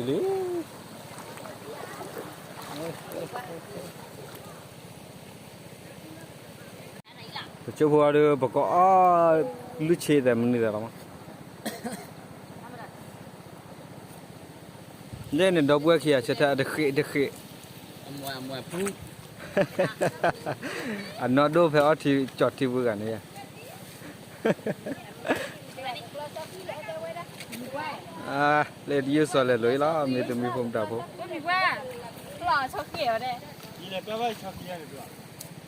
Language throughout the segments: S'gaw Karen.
လံ ပကၠိဖိအီၤဒီး ပကအီၣ် လုၢ်ဆ့သဲးမနုၤသဲးလီၤမး, ယဲန့ၣ်ဒီပုၢ်ဝဲၢ်ခံဂၤဆၢထၢၣ်တဃ့ၢ်တဃ့ၢ်, အနီၢ်ဒိၣ်ဖဲအီထံကၠီၤထံပူၤဂၤန့ၣ် လၢတယုၢ်စီၤလဲၤလိာ်အံၤလီၤ မ့ၢ်သမံဖိမတၤဖိ,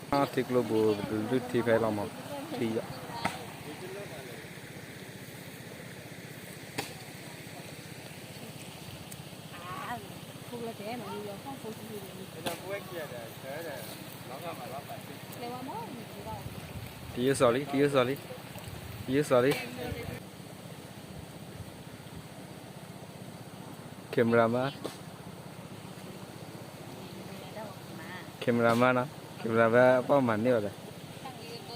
ထံကျိပူၤပတလုၢ်ထံဖဲလီၤမး, ထံယီၤ တယုၢ်စီၤလံ တယုၢ်စီၤလံ တယုၢ်စီၤလံ cameraman, cameraman နီၤ cameraman ပှၤမၤန့ၢ်ဝဲဒီး နီ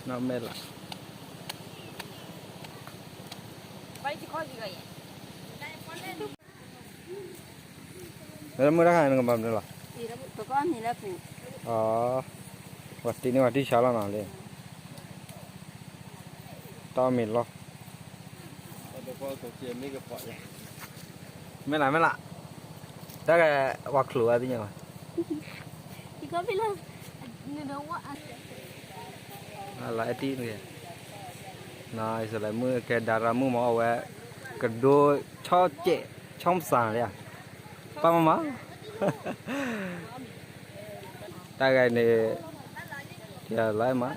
ၢ်မဲာ်လး မုၢ်တခါနကမၤမနုၤလီၤ, ပှၤတ့န့ၢ်ပှၤထံၣ်ဆါလီၤနီၤလံ, တၢ်အီၣ်မ့ၤလီၤ, မ့ၢ်လၢ မ့ၢ်လၢ, တၢ်ဂၤ ပှၤချိးဝဲသ့ၣ်ညါဘၣ် လၢအဲၣ်တံၢ်န့ၣ်, နအံၤစလဲၤမုၣ်ကဲဒါရၤမုၣ်မ့ၢ်အဝဲ ကဒိဆီကဲး ဆီမစၢ်လံဧါ, ပၢ်မၤမၤ တၢ်ဂၤန့ၣ် တၢ်လၢမၤ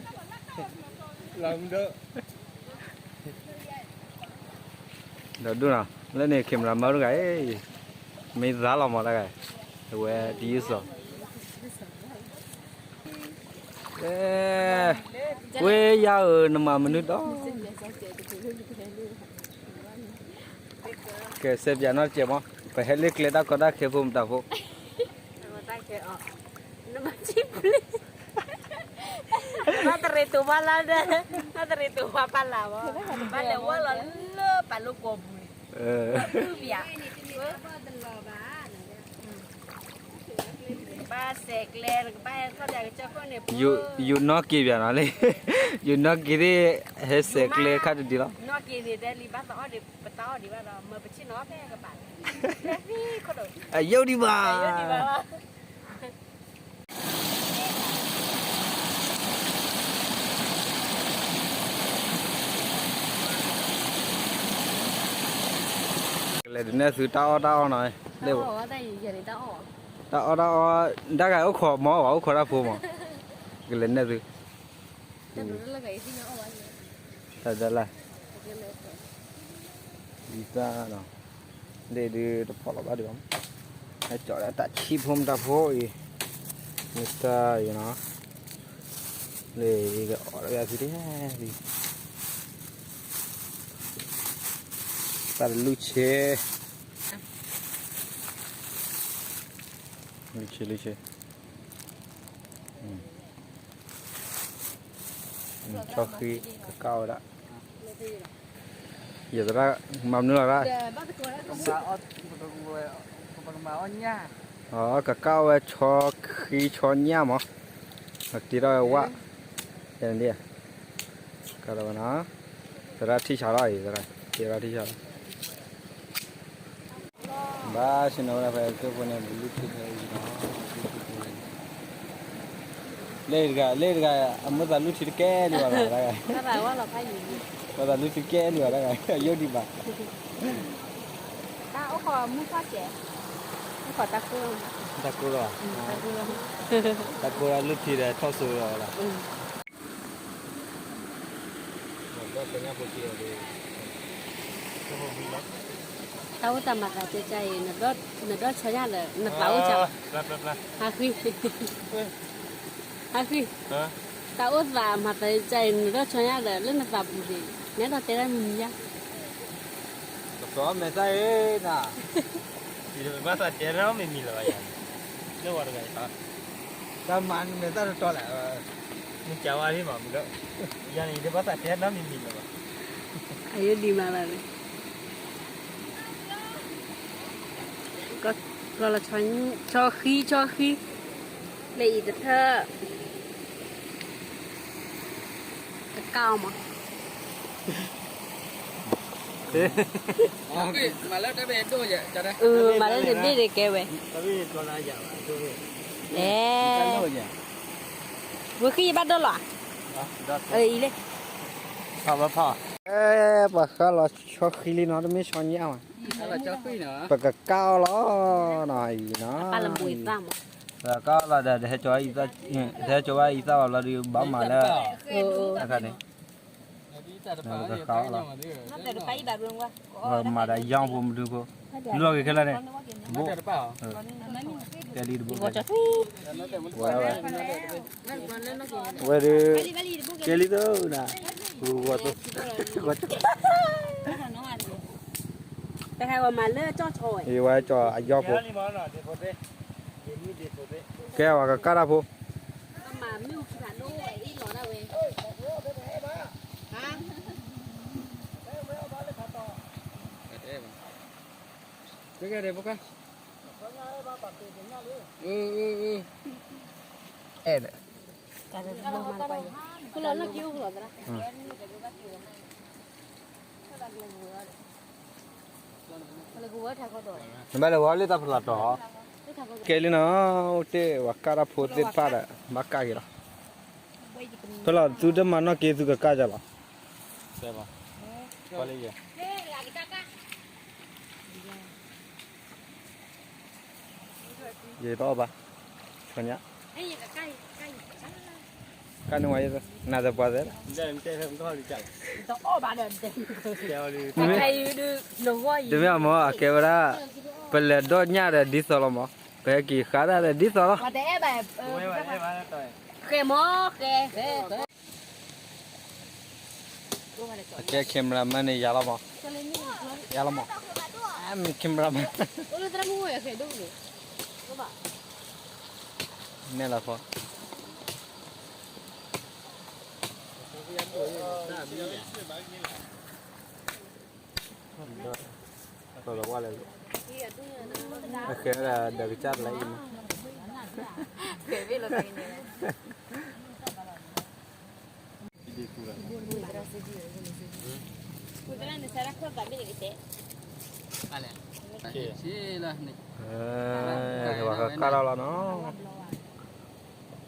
ဒီးဒိၣ်နီၤ လၢန့ၣ် camera မၤတဂၤအံၤ မ့ၢ်သါလီၤမၤတဂၤ, အဝဲတယုၢ်စီၤ ဝဲယၤဧၢ နမၤမနုၤဒီး ကဲ စဲးပၠးနီတစဲးမး ပဟဲလၢကျဲတၢ်ကီတၢ်ခဲဖိမတၤဖိ နဘၣ်တရံးတူာ်ဘၣ်လၢဒီး နတရံးတူာ်ဘၣ်ပၢ်လၢ်ဘၣ် ဘၣ်လဲၤဝဲလီၤလၢပာ်လိၤကီၢ်ပူၤန့ၣ် ဘၣ်စဲးကျဲ နကဘၣ်ဟဲထီၣ်ပၠးကစၢၢ်ခိၣ်န့ၣ် ယိၤနီၣ်က့ၤပၠးနီၤလံ, ယိၤနီၣ်က့ၤသ့ၣ် ဟဲစဲးကျဲခါတဒံးလီၤ, နီၣ်က့ၤန့ၣ်ဒဲလံ ဘၣ်သအီၣ်ဒံး ပတၢ်အီၣ်ဒံးဘၣ်ဒီး မၢပဆ့ၣ်နီၤဖဲကပၤ အယိၣ်ဒံးဘၣ် ကလဲၤဒုးနဲၣ်သုတၢ်အီၣ်တၢ်အီနီၤ, တၢ်အီၣ်တၢ်အီ, တၢ်ဂၤအိၣ်ခိးမ့ၢ်ဝဲ အိၣ်ခိးတၢ်ဖိမး, ကလဲၤနဲၣ်သု, တၢ်ဒၣ်လၢ်, လံတၢ်နီၤ, လ့ၣ်ဒုးတဖီၣ်လီၤဘၣ်ဒံးဘၣ်, ဟဲကၠီးဒၣ်တၢ်ဆံးဖိမတၤဖိအံၤ, မ့ၢ်တၢ်အံၤနီၤ, လ့ၣ်အံၤကအီၣ်တဂၤသုဒ်, တၢ်တလုၢ်ဆ့, လုၢ်ဆ့လုၢ်ဆ့, ဆီဃံကကၢ်ဝဲဒၣ်, ယသရၣ်မၤမနုၤလီၤဒၣ်, ကကၢ်ဝဲဆီဃံဆီညၣ်မး, အတ့ထီၣ်ဝဲဝၣ်, ယန့ၣ်ဒ်, ကဒီးဝဲနီၤ, သရၣ်ထံၣ်ဆါလီၤအံၤ, သရၣ်ထံၣ်ဆါလီၤ ဘၣ်ဆ့ၣ်နီၤဝဲဒၣ်ဖဲကၠိဖိန့ၣ် ဘုလူထံဖဲအံၤနီၤ, လ့ၣ်တဂၤ လ့ၣ်တဂၤ အမ့ၢ်သးလူထံတကဲလံဘၣ်, မ့ၢ်သးလူထံတကဲလံဘၣ်တဂၤ ယိၣ်ဒံးဘၣ်, တၢ်အိၣ်ခိးမူထီၣ်စဲး, အိၣ်ခိးတၢ်ကိၢ်, တၢ်ကိၢ်လီၤ, တၢ်ကိၢ်လီၤ, တၢ်ကိၢ်လီၤလူထံဒီးထီၣ်စိလီၤဝဲဒၣ် တၢ်အိၣ်သးမၤသးကဲကါအံၤ, နဒီၣ်ဆီညၣ်ဒီး နသးအိၣ်ကါ, ဟးဃံ, ဟးဃံ, တၢ်အိၣ်သးမၤသးကဲကါအံၤ နဒီၣ်ဆီညၣ်ဒီး လၢနသးပူၤန့ၣ် နအဲၣ်ဒိးတဲတၢ်မံၤမံၤဧါ, ကသီမဲာ်သၣ်ဧၢနၤ, ဘၣ်သးတဲတၢ်မံၤမံၤလၢၤဘၣ်ယၤန့ၣ် လၢဝဲတဂၤအံၤ, တၢ်မၤနမဲာ်သၣ်တတီလဲၣ်, နကဝါလံမးမုၢ်ဒီး, ယၤန့ၣ် ယတဘၣ်သးတဲနီတမံၤမံၤလၢၤဘၣ်, အယိဒံးမးလၢ, လီၤလီၤ ဆီဃံဆီဃံ, လၢအံၤတထၢၣ် ကကၢ်အီၤမး, မၤလၢတဘ့ၣ်ဒိၣ်ယဲ, မၤလၢတဘ့ၣ်တကဲဝဲ, အဲ, ဝဲဃံယဘၣ်ဒိၣ်လီၤ, အံၤလၢ, ဖးဘၣ်ဖး, အဲ, ပှၤဃၢလီၤဆီဃံလံနီၤ တမ့ၢ်ဆီညၣ်ဘၣ်, ပကကၢ်အီၤလီၤနီၤ အံၤနီၤ, ပကကၢ်အီၤလီၤဒီး ဟဲကၠီဘၣ်အံၤသၣ်ဘၣ်ဘျီဒီး ဘၣ်မၤလၢ, အခါန့ၣ်, ပကကၢ်အီၤလီၤ, မၤဒီးယီၢ်ဖိမနုၤဖိ, လုၢ်အီၣ်က့ၤခဲလၢာ်န့ၣ်, ဘိၣ်, ကဲလံတဘိၣ်, ဝဲဒၣ်, ကဲလံသိနၤ, ဂီၤ, ဂီၤ, တခါဂီၤမၤလၢကၠီၣ်ဆီဝဲ, အဝဲကၠီၣ်အယီၢ်ဖိ, ကဲဝဲကကၢ်တၢ်ဖိ, အဲၣ်ဒိး, နဘၣ်လဲၤဝဲလၢတၢ်ဖီလာ်တီၤ, ကဲလံနီၤ, အိၣ်တ့ၢ်ဝဲကၢ်တၢ်ဖိသ့ၣ်တဖၣ်ဒီး ဘၣ်ကၢ်က့ၤလီၤ, ဖဲလီၤသုတမၤနီၣ်က့ၤသုကကၢ်ကလီၤ, ယတအီၣ်ဘၣ်, ညါ, ကၢ်န့ၣ်ဝဲ, နၤသပှၢ်သဲ, တမ့ၢ်အမ့ၢ်အကဲဝဲဒၣ်, ပလဲၤဒီးညၣ်ဒီးဒ်သိးလီၤမး, ပဟဲက့ၤဃါတၢ်ဒီးဒ်သိးလီၤ, ဃဲမး, ဃဲ, ဃဲ အကဲ cameraman န့ၣ် ယၤလီၤမး, ယၤလီၤမး, အမ့ၢ် cameraman နဲၣ်လီၤဖီ, အဃဲဒၣ်ဒီးကစၢ်တလၢအံၤမး, ပှၤကကၢ်ထီၣ်လီၤနီၤ,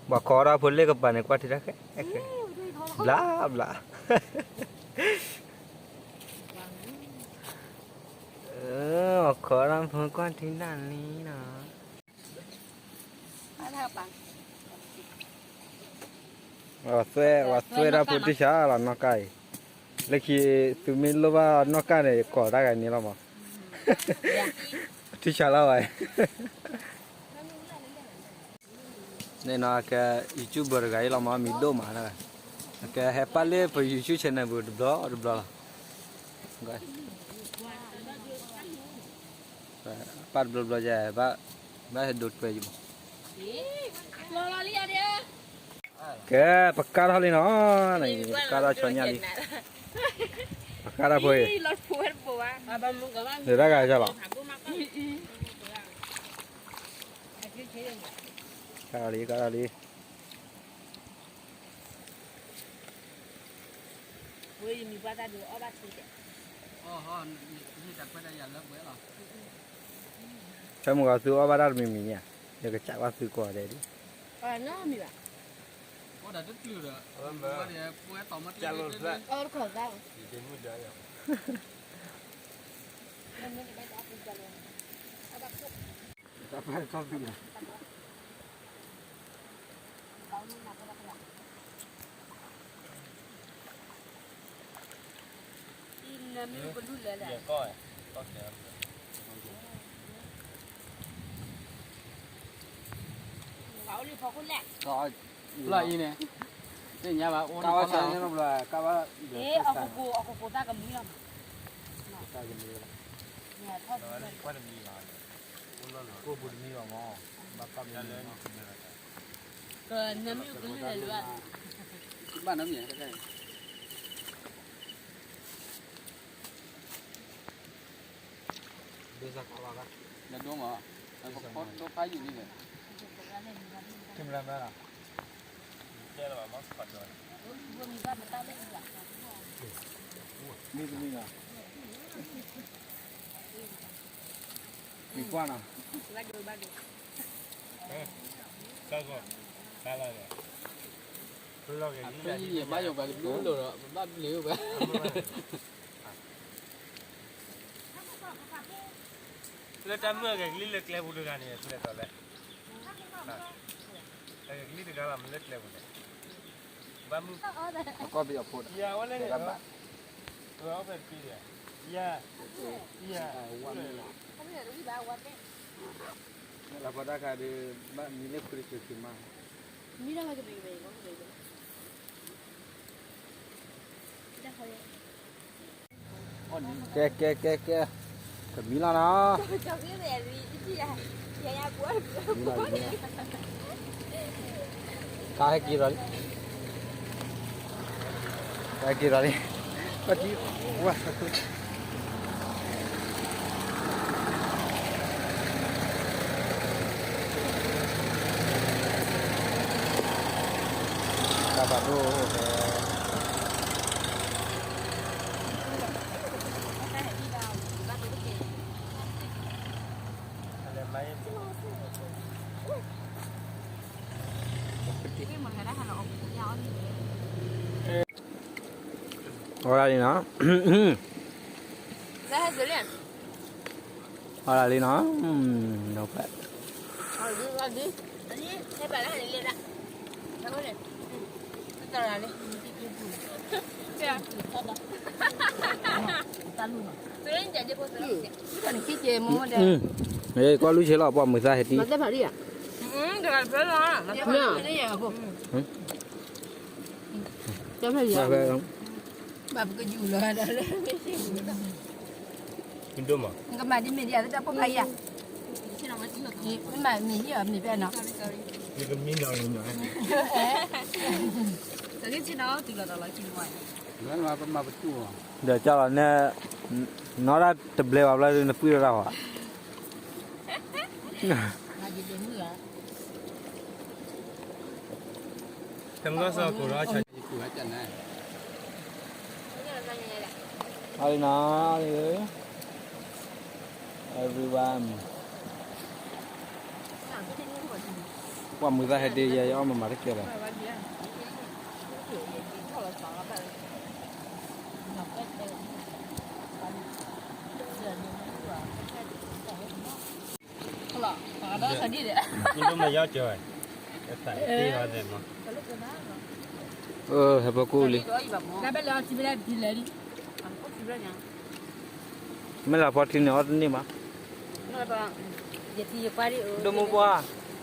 ပှၤခိးဒၣ်ဖိလ့ၣ်ကပၤန့ၣ် ကွၢ်ထံတၢ်ဃဲ, ဘျါဘျါ, ခိးဒၣ်ဖိကွၢ်ထံတၢ်လံနီၤ. ဝဲသွဲၣ်ဒၣ်ဖိတံၢ်ဆါလီၤနီၢ်ကါအံၤ, လၢခံ သုမ့ၢ်လိၣ်ဘၣ်နီၢ်ကါန့ၣ် ကိးတၢ်ဂၤန့ၣ်လီၤမး, ထံဆါလီၤဝဲ, န့ၣ်နီၤ ကဲ YouTuber တဂၤအံၤလီၤမး မံၤဒိၣ်မးနီၤ, ကဲဟဲပာ်လၢပ YouTube channel ပူၤတဘျီတဘျီလီၤ, ပာ်တဘျီဘျီယဲ ဘၣ်ဟဲဒိးတွဲယမး, ကဲ ပကါထီၣ်လံနီၤ, ပကါထီၣ်ဆီညၣ်လံ, ပကါထီၣ်ဖိအံၤ, ဒီးတၢ်ဂၤကလီၤ, ကါထီၣ်လံ ကါထီၣ်လံ. ဆၢမုၢ်ဂီၤသုအီၣ်ဘၣ်တၢ်တမံၤမံၤဧါ, ယကစးဘၣ်သုကိးဂၤဒဲးဒ်, လီၤအံၤန့ၣ်, သ့ၣ်ညါဘၣ်အိၣ်နီၢ်ကီၢ်လၢ, အီၣ်ကိၣ်ကိၣ်သၣ်ကမံလီၤမး, ကိၣ်ပူၤတမံဘၣ်မး, ကနမံၤကလုၢ်လဲၤလၢဘၣ် ဘၣ်နမံၤ ဒိၣ်မး ကဖီတိဖးယုာ်န့ၣ်လဲၣ် ကမၤမၤလီၤ မံၤတမံၤလီၤ မံၤကွၢ်နီၤ ကၢ်ကီၢ် ကၢ်လီၤ အဖုယဘၣ်ယိၣ်ပှၤကဘျုးလိာ်ဒီး ပဘၣ်ဘျုးဝဲ လၢတၢ်မုၣ်အဂဲၤကလံၣ်လၢကျဲပူၤတဂၤန့ၣ် ဖဲလဲၣ်တီၤလဲၣ် အဂဲၤကလံၣ်တဂၤလီၤ မ့ၢ်လၢကျဲပူၤန့ၣ် ဘၣ်မုၣ် ကီၢ်ပယီၤဖိ ယၤဝဲလဲၣ်န့ၣ် ယၤ ယၤ လၢဖီတၢ်ခါဒီး ဘၣ်မံၤလၢဖုတစိၤခံမး မံၤလၢ ကဲ ကဲ ကဲ ကဲ ကမံၤလီၤနီၤ မံၤလီၤ မံၤလီၤ ကါဟဲက့ၤဒီးလံ ဟဲက့ၤဒီးလံ ပတံၤ ဝါ တၢ်ဘၣ်ဒိၣ် အီၣ်ဒၣ်လံနီၤ အီၣ်ဒၣ်လံနီၤ နီၢ်ဖျဲၣ် ကွၢ်လူၢ်ဆ့လီၤ ပှၤမုာ်သးဟဲတံၢ် ဘၣ်ပကယူၢ်လီၤဒၣ်လၢ မ့ၢ်ဒိၣ်မး နကမၤဒ်မ့ၢ်ဒ်အသတးဖိဖးယံၤ မ့ၢ်မၤမ့ၢ်ယံၤမ့ၢ်ဖဲနီၤ နကမံနီၤနီၤ ဒီးကၢ်လီၤန့ၣ် နီၢ်ဒၣ်တဘျဲးဘၣ်ဘျီ နပှံၢ်လီၤတၢ်ဟီ တမီၤစီၤကိၣ်ဒီး အီလံနီၤ everyone ပှၤမုာ်သးဟဲဒ့ယဲ ယအီၣ်မမၤတကဲလၢၤ မ့ၢ်ဒိၣ်မးယီၤကၢၤ ဟဲပကူလံ မ့ၢ်လၢဖီထံန့ၣ် အီၣ်တန့ၢ်မး ဒိၣ်မူပှၢ်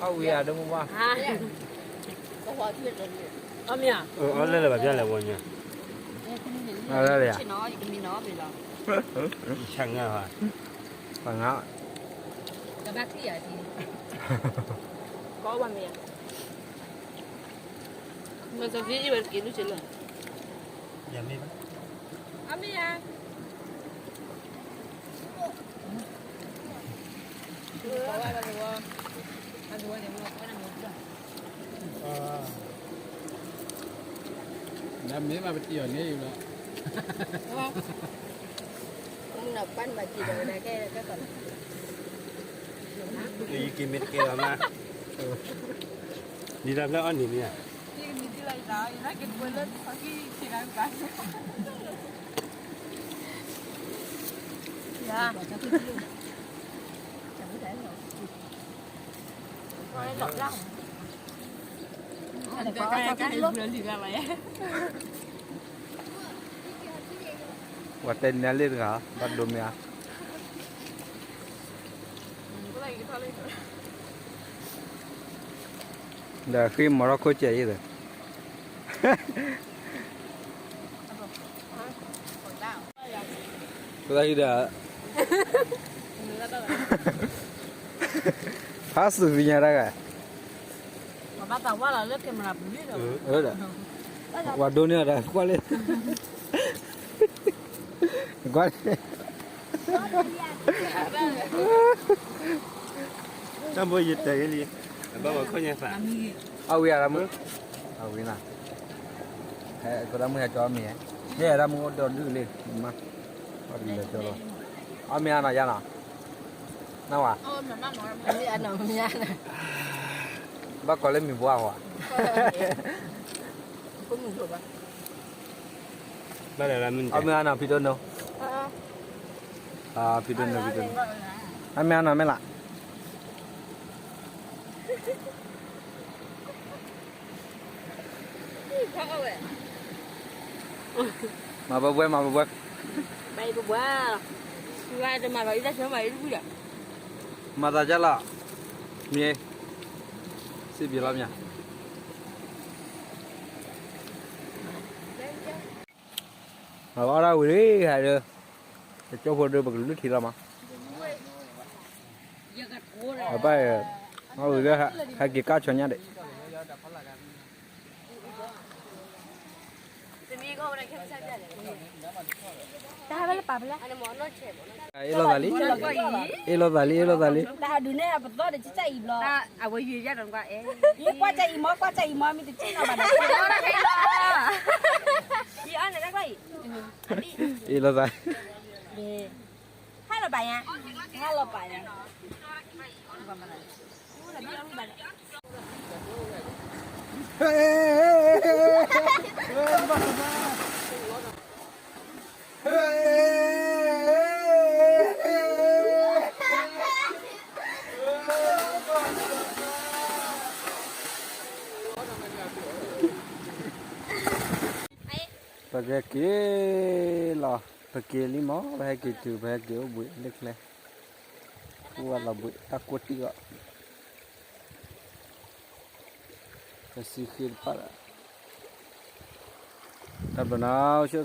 အီၣ်ဝံၤဧါ ဒိၣ်မူပှၢ် အီၣ်လၢလၢဘၣ်ပျၢ်လဲၣ်ဝဲညါ အီၣ်လၢလၢယၤ ဆငါ ပှၤငါ ကဘၣ်ချံၣ်ယၤ ကီဘၣ်မ့ၢ်ယၤ မ့ၢ်စီၤက့ယဝဲတက့ၤဒုးစ့လၢ ယမ့ၢ်ဘၣ် အမ့ၢ်ယၤ နမ့ၢ်ဘၣ်ပတံၤအီၤန့ၣ်လီၤ မုၢ်နီၤပၢ်နဘၣ်တံၤဒီးဝဲဒၣ်ကဲကဲကီး ယက့ၤမ့ၢ်တကဲလီၤမး ဒ်တၢ်ဖျၢၣ်အီၣ်နံၤမ့ၢ်ဧါ ယၤ ပှၤတဲနၤလ့တဂၤ ဘၣ်ဒိမ့ၢ်ဧါ ဒီးဃ့မီၤထီၣ်ခိၣ်စဲးအံၤဒီး ကသးဟံးဒီး ဖ အါ သူၣ်သ့ၣ်ညါတၢ်ဂၤ, ပှၤဘၣ်သးဝါလီၤလၢ camera ပူၤလံဒီး, ဝၤဒိန့ၢ်အီၤတၢ်ကွၢ်လံ, ကွၢ်လံ, တၢ်ဘိယတဲာ်လံ, အဘၣ်ပှၤခိၣ်ညါသး, အဝံၤအရမုၢ်, အဝံၤနၤ, ကဒၣ်မုၢ်ဟဲကၠီအီၣ်မ့ၤ, ဟဲဒၣ်မုၢ်အိၣ်ဒီးဒုၣ်လံ, မ့ၢ်, အီၣ်မ့ၤအါနီၤယါနီၤ, နဝၤ, ဘၣ်ကိးလၢမံၤပှၢ်ဟီ, အီၣ်မ့ၤအါနီၤ ဖံတိၢ်နိ, ဖံတိၢ်နိ ဖံတိၢ်နိ, အီၣ်မ့ၤအါနီၤမ့ၢ်လၢ မၤဘၢဘှဲ မၤဘၢဘှဲ, မၤသးဒ်လီၤ, မ့ၢ်, စံးဘျုးလီၤမ့ၢ်, အီၣ်ဒၣ်ဝံၤလံ, ဟဲဒီး, ပကၠိဖိဒီးပကလုၢ်ထံလီၤမး, အဘၣ်, အီၣ်ဝံၤလၢ, ဟဲက့ၤကၢ်ဆီညါဒံး တၢ်ဝဲလၢပာ်ဖဲလဲၣ်, အ့ၣ်လိာ်သးလံ, အ့ၣ်လိာ်သးလံ အ့ၣ်လိာ်သးလံ, တၢ်ဟးဒုးနဲၣ်အပသီဒီး ကစၢ်အံၤဘျီ, အဝဲယံာ်ယဲၢ်ဒီးကွၢ်အဲ, ကွၢ်ကၢ်အံၤမီၤ ကွၢ်ကၢ်အံၤမီၤ မ့ၢ်တစံၣ်နီၤဘၣ်ဒီး, အ့ၣ်လိာ်သး, ဟါလီၤပာ်ယါ, ဟါလီၤပာ်ယါ ပကက့ၤလီၤ, ပက့ၤလံမး ပဟဲက့ၤတုၤ ပဟဲက့ၤအိၣ်ဘှံးလၢကျဲ, အိၣ်ဝဲလီၤဘှံးတၢ်ကိၢ်တံၢ်အီၤ, ပစံဃ့တပာ်လၢ, တၢ်ဘျီနီၤ အိၣ်ဆူၣ်အိၣ်ချ့